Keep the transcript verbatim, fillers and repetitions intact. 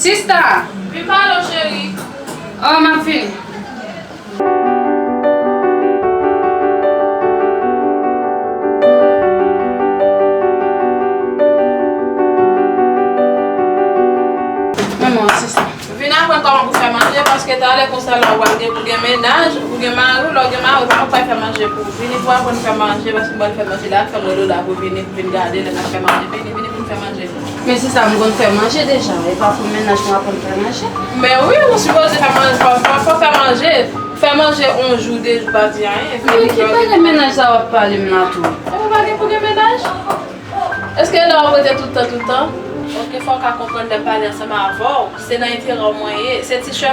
Sista! Vin pale w, cheri. Oh, m ap vini. Manman, sista. Vin aprann kòman pou fè manje, paske talè konsa la, w ap gen pou gen mennaj, ou gen mari, lè w gen mari, ou pa, ou pa fè manje pou ou. Vini pou aprann fè manje, paske m pral fè manje la, fè m rele w la pou vini, pou vin gade lè n ap fè manje. Vini, vini pou n fè manje. Men sista, m konn fè manje deja, e pa pou mennaj mwen aprann fè manje. Men wi, ou sipoze fè manje, fò, fò, fò fè manje. Fè manje yon jou, de jou, pa di anyen. Men ki bagay mennaj sa w ap pale m la tou? E ou pa gen pou gen mennaj? Èske lè w ap rete tout tan, tout tan? Oke, fò w ka konprann lè m pale ansanm avè w, se nan enterè w mwen ye. Se ti chè